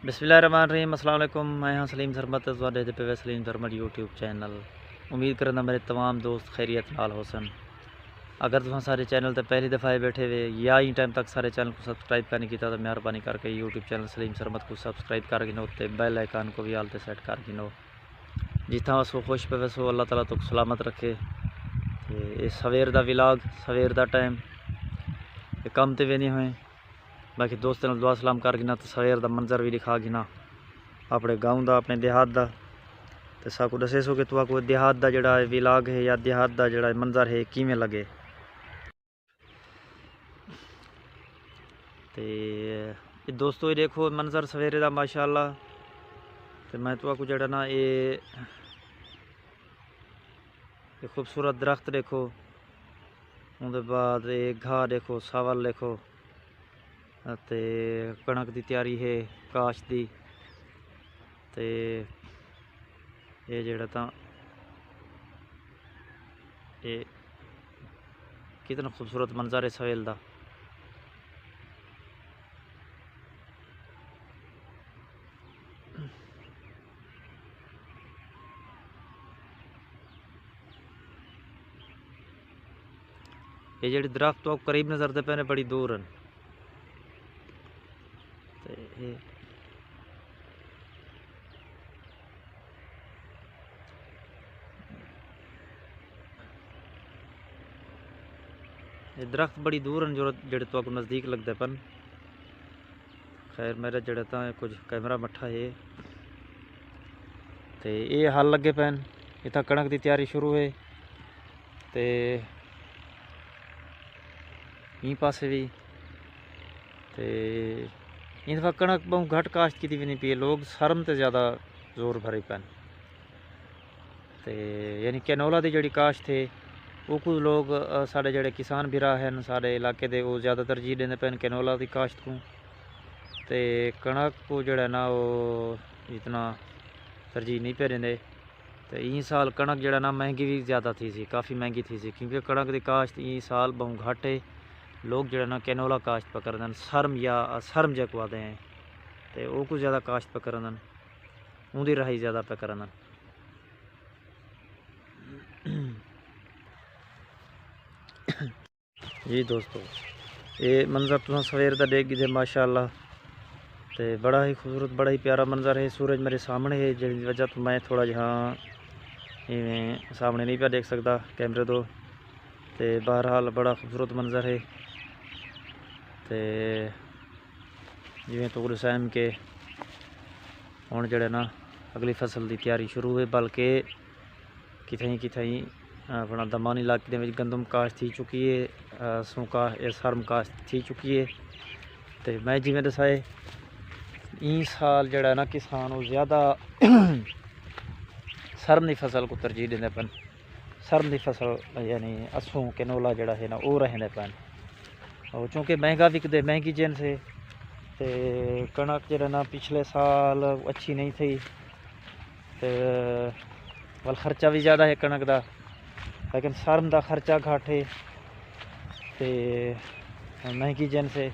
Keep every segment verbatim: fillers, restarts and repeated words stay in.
بسم اللہ الرحمن الرحیم۔ السلام علیکم، میں ہاں سلیم سرمد تے تہاݙے ݙیہدے پئے وے سلیم سرمد یوٹیوب چینل۔ امید کریندا میݙے تمام دوست خیریت نال ہوسن۔ اگر تساں ساݙے چینل تے پہلی دفعہ آئے ٻیٹھے وے یا ایں ٹائم تک ساݙے چینل کوں سبسکرائب کائنی کیتا تاں مہربانی کر کے یوٹیوب چینل سلیم سرمد کوں سبسکرائب کر گھنو تے بیل آئیکن کوں وی آل تے سیٹ کر گھنو۔ جتھاں وسو خوش پئے وسو، اللہ تعالیٰ تہاکوں سلامت رکھے۔ تے اے سویر دا ولاگ، سویر دا ٹائم، اے کم تے ویندے ہوئے۔ باقی دوستاں نال دعا سلام کر گھناں تے سویر دا منظر وی ݙکھا گھناں، اپݨے گاؤں دا، اپݨے دیہات دا۔ تے ساکوں ݙسیسو کہ تہاکوں دیہات دا جیڑھا اے ولاگ ہے یا دیہات دا جیڑھا اے منظر ہے، کیویں لڳے۔ تے اے دوستو، اے ݙیکھو منظر سویرے دا، ماشاءاللہ۔ تے میں تہاکوں جیڑھا نا اے، اے خوبصورت درخت ݙیکھو، اوندے بعد اے گھاہ ݙیکھو، ساول ݙیکھو، اتے کݨک دی تیاری ہے، کاشت دی۔ تے اے جیڑھا تاں اے کتنا خوبصورت منظر ہے سویل دا۔ اے جیڑھے درخت تہاکوں قریب نظردے پئے نے، بڑی دور ہن۔ تے اے، اے درخت بڑی دور ہن جو جیڑھے تہاکوں نزدیک لڳدے پن۔ خیر، میݙا جیڑھا تاں کجھ کیمرہ مٹھا ہے۔ تے اے ہل لڳے پئن، اتھاں کݨک دی تیاری شروع ہے۔ تے ایں پاسے وی۔ تے ایں دفعہ کݨک ٻہوں گھٹ کاشت کیتی ویندی پئی ہے، لوگ سرم تے زیادہ زور بھری پئن۔ تے یعنی کینولا دی جیڑھی کاشت ہے، اوکوں لوگ، آ، ساݙے جیڑھے کسان بھرا ہن ساݙے علاقے دے، او زیادہ ترجیح ݙیندے پئن کینولا دی کاشت کوں۔ تے کݨک کوں جیڑھا نا، او اتنا ترجیح نہیں پئے ݙیندے۔ تے ایں سال کݨک جیڑھا نا مہنگی وی زیادہ تھیسی، کافی مہنگی تھیسی، کیونکہ کݨک دی کاشت ایں سال ٻہوں گھٹ ہے۔ لوگ جیڑھا نا کینولا کاشت پئے کریندن، سرم یا سرم جیکوں آہدے ہیں، تے اوکوں زیادہ کاشت پئے کریندن، اوندی راہی زیادہ پئے کریندن۔ جی دوستو، اے منظر تساں سویر دا ݙیکھ گھدے، ماشاءاللہ۔ تے بڑا ہی خوبصورت، بڑا ہی پیارا منظر ہے۔ سورج میݙے سامݨے ہے، جیڑھی وجہ توں میں تھوڑا جہاں ایویں سامݨے نہیں پیا ݙیکھ سڳدا کیمرے توں۔ تے بہرحال بڑا خوبصورت منظر ہے۔ تے جیویں تہاکوں ݙسائم کہ ہݨ جیڑھا نا اڳلی فصل دی تیاری شروع ہے، بلکہ کتھائیں کتھائیں اپݨا دمان علاقے دے وچ گندم کاشت تھی چکی ہے، آ، سوں کا-، اے سرم کاشت تھی چکی ہے۔ تے میں جیویں ݙسائے، ایں سال جیڑھا نا کسان او زیادہ سرم دی فصل کوں ترجیح ݙیندے پن۔ سرم دی فصل یعنی اسوں کینولا جیڑھا ہے نا، او رہندے پن۔ او چونکہ مہنگا وکدے، مہنگی جنس ہے، تے کݨک جیڑھا نا پچھلے سال اچھی نہیں تھئی، تے ول خرچہ وی زیادہ ہے کݨک دا، لیکن سرم دا خرچہ گھٹ ہے، تے مہنگی جنس ہے۔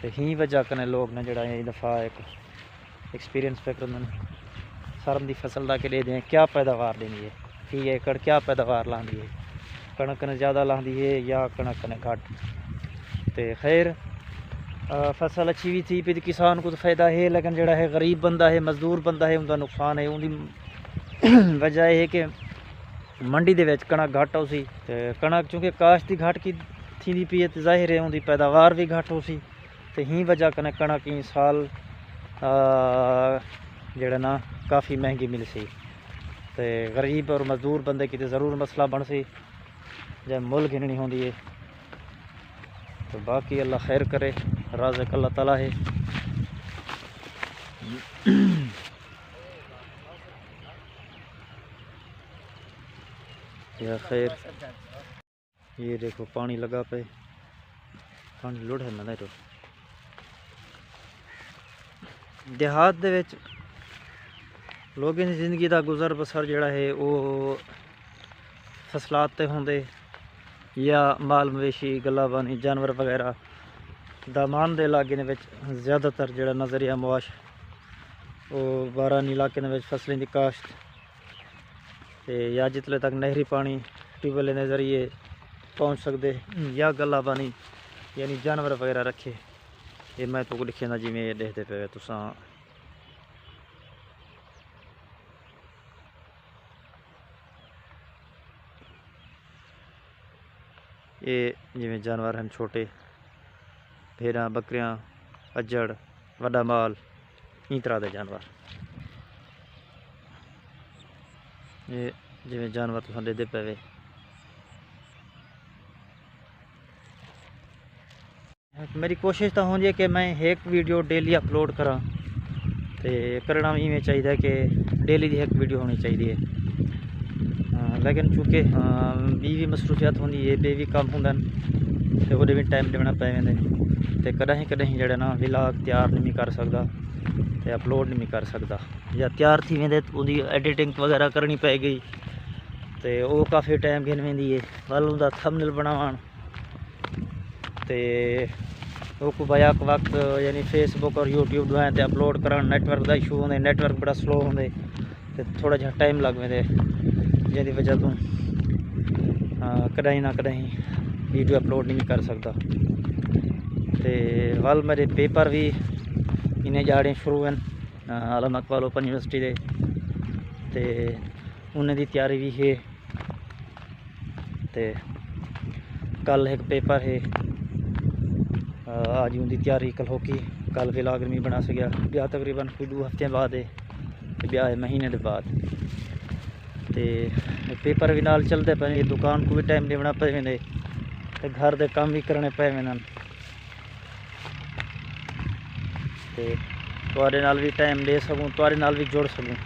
تے ہی وجہ کنے لوگ نے جیڑھا ہے، ایں دفعہ ایک ایکسپیرینس پئے کریندن۔ سرم دی فصل دا کہ ݙیہدے ہیں کیا پیداوار ݙیندی ہے، فی ایکڑ کیا پیداوار لاہندی ہے، کݨک کنے زیادہ لاہندی ہے یا کݨک کنے گھٹ۔ تے خیر، آ، فصل اچھی وی تھی پئی تے کسان کوں تاں فائدہ ہے، لیکن جیڑھا ہے غریب بندہ ہے، مزدور بندہ ہے، اوندا نقصان ہے۔ اوندی وجہ اے ہے کہ منڈی دے وچ کݨک گھٹ ہوسی، تے کݨک چونکہ کاشت دی گھٹ کی تھیندی پئی ہے، تے ظاہر ہے اوندی پیداوار وی گھٹ ہوسی۔ تے ہی وجہ کنے کݨک ایں سال، آ، جیڑھا نا کافی مہنگی ملسی۔ تے غریب اور مزدور بندے کیتے ضرور مسئلہ بݨسی، جے مُل گھنݨی ہوندی ہے۔ تو باقی اللہ خیر کرے، رازق اللہ تعالیٰ ہے۔ یا خیر۔ یہ دیکھو پانی لڳا پئے، پانی لُڑ ہے نا۔ تو دیہات دے وچ لوگاں دی زندگی دا گزر بسر جیڑھا ہے، او فصلات تے ہوندے یا مال مویشی، گلہ بانی، جانور وغیرہ۔ دامان دے علاقے دے وچ زیادہ تر جڑا نظریہ مواش، او بارانی علاقے دے وچ فصلیں دی کاشت تے یا جتلے تک نہری پانی ٹیوب ویلیں دے ذریعے پہنچ سکدے، یا گلا پانی، یعنی جانور وغیرہ رکھے۔ یہ میں تو لکھے نا، جی میں یہ دیکھتے پے تساں۔ یہ جویں جانور ہیں چھوٹے، بھیڑاں، بکریاں، اجڑ، وڈا مال، ایں طرح دے جانور۔ یہ جویں جانور تساں ڈیدھے پے وے۔ میری کوشش تاں ہوندی ہے کہ میں ایک ویڈیو ڈیلی اپلوڈ کراں، تے کرنا بھی ایویں چاہیے کہ ڈیلی دی ایک ویڈیو ہونی چاہیے ہے۔ ہاں، لیکن چونکہ، ہاں، بی وی مصروفیات ہوندی ہے، بے وی کم ہوندن، تے اوڈے بھی ٹائم ڈیونا پے ویندے، تے کڈاہیں کڈاہیں جڑا نا ولاگ تیار نہیں کر سکدا تے اپلوڈ نہیں کر سکدا، یا تیار تھی ویندے تے اوندی ایڈیٹنگ وغیرہ کرنی پے گئی، تے او کافی ٹائم گھن ویندی ہے۔ ول اوندا تھمبنیل بناوݨ تے اوکوں بیک وقت، یعنی فیس بک اور یوٹیوب دوئیں تے اپلوڈ کرݨ، نیٹ ورک دا ایشو ہوندے، نیٹ ورک بڑا سلو ہوندے تے تھوڑا جہا ٹائم لڳ ویندے، جیندی وجہ توں، آ، کݙاہیں نہ کݙاہیں ویڈیو اپلوڈ نہیں کر سڳدا۔ تے ول میݙے پیپر وی انہیں ڄاڑیں شروع ہن، آ، علامہ اقبال اوپن یونیورسٹی دے، تے انہیں دی تیاری وی ہے۔ تے کل ہک پیپر ہے، آ، اڄ اوندی تیاری کل ہوکی، کل ولاگ نہیں بݨا سڳیا، ٻیا تقریباً کوئی ݙو ہفتیاں بعد ہے، تے ٻیا ہے مہینے دے بعد۔ تے پیپر وی نال چلدے پئے، دکان کوں وی ٹائم ݙیوݨا پئے ویندے، تے گھر دے کم وی کرݨے پئے ویندن۔ تے تہاݙے نال وی ٹائم ݙے سڳوں، تہاݙے نال وی جڑ سڳوں۔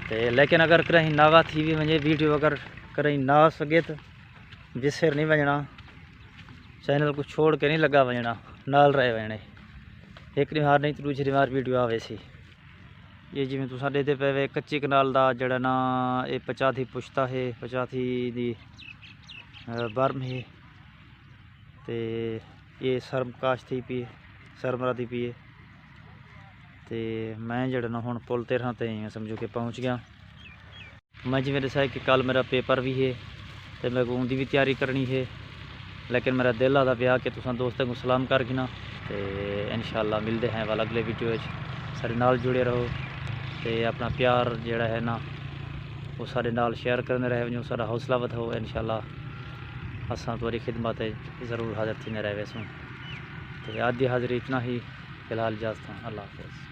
تے لیکن اگر کہیں ناوا تھی وی ونڄے، ویڈیو اگر کہیں نہ آ سڳے، تے وسر نہیں ونڄݨا، چینل کوں چھوڑ کے نہیں لڳا ونڄݨا، نال رہ ونڄݨے۔ ہک ݙینہوار نہیں تے ݙوجھے ݙینہوار ویڈیو آوے سی۔ یہ جویں تساں ݙیہدے پئے وے، کچی کنال دا جڑا نا، یہ پچادھی پشتا ہے، پچادھی دی، آ، برم ہے۔ تے یہ سرم کاش تھی پی، سرم رہتی پی ہے۔ تے میں جڑا نا ہن پل تے رہاں تے سمجھو کہ پہنچ گیا۔ میں جویں ݙسایا کہ کل میرا پیپر وی ہے تے میکوں اوندی وی تیاری کرݨی ہے، لیکن میرا دل آہدا پیا کہ تساں دوستاں کوں سلام کر گھناں تے انشاءاللہ ملدے ہیں ول اڳلے ویڈیو وچ۔ ساݙے نال جڑے رہو تے اپݨا پیار جیڑھا ہے نا، او ساݙے نال شیئر کریندے رہ ونڄو، ساݙا حوصلہ ودھاؤ۔ انشاءاللہ اساں تہاݙی خدمت وچ ضرور حاضر تھیندے رہ ویسوں۔ تے اڄ دی حاضری اتنا ہی، فی الحال اجازت ہاں، اللہ حافظ۔